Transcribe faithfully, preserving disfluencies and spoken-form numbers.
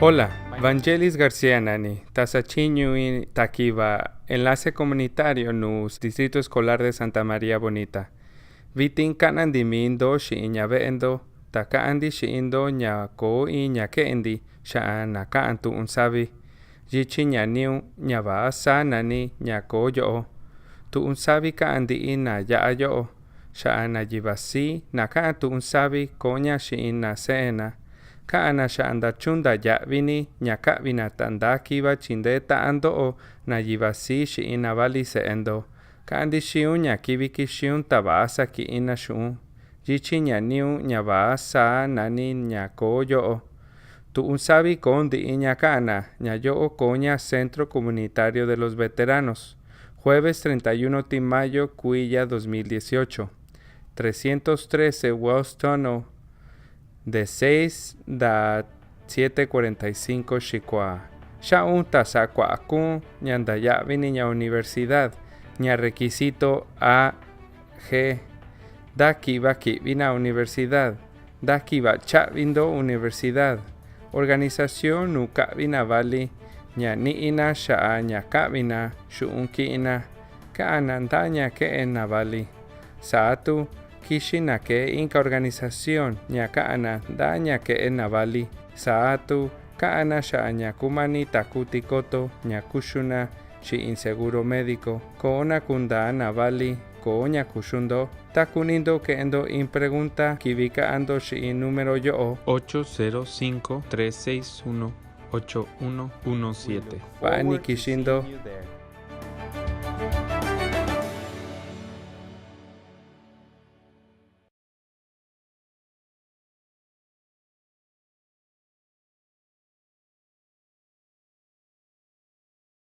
Hola, Vangelis García nani, ta sachiñuin takiva Enlace Comunitario nuu Distrito Escolar de Santa María Bonita. Vitin ka'nanti mindo xi'in ñave'endo, ta ka'andi xi'indo ña koo in ña ke'endi xa'a na ka'an tu'un savi. Yichi ña niu ña vasa nani ña koo yo'o. Tu'un savi ka'an ti'i na ya'a yo'o. Xa'a na yivasi na ka'an tu'un savi koña xi'in na se'ena. Ka'an na xa'a nda chunda ya'vini ña ka'vina ta nda kiva chinde ta'an to'o na yivasi xi'in na vali se'endo. Ka'andi xiun ña kivi kixiun ta vasa ki'ina xu'un. Yichi ña niu ña vasa nani ña koo yo'o. Tu'un savi koo ti'i ña ka'an na ña yo'o koña Centro Comunitario de los Veteranos. Jueves treinta y uno de mayo kuiya dos mil dieciocho. Trescientos trece Wells Tunnel, de seis da siete cuarenta y cinco xikua. Xa'un ta sa kua'akun ña nda ya'vini ña universidad, ña requisito A G. Nda kiva ki'vina universidad, nda kiva cha'vindo universidad. Organización nuu ka'vina vali ña ni'ina xa'a ña ka'vina xu'un ki'ina. Ka'an na nda ña ke'en na vali. Sa'atu kixi na ke inka organización ña ka'an na nda ña ke'en na vali. Sa'atu ka'an na xa'a ña kumani takuti koto ña kuxuna xi'in seguro médico. Koo na kunta na vali koo ña kuxundo. Ta kunindo ke'endo in pregunta kivi ka'ando xi'in número yo'o, ocho cero cinco, tres seis uno, ocho uno uno siete. Va'ani kixindo.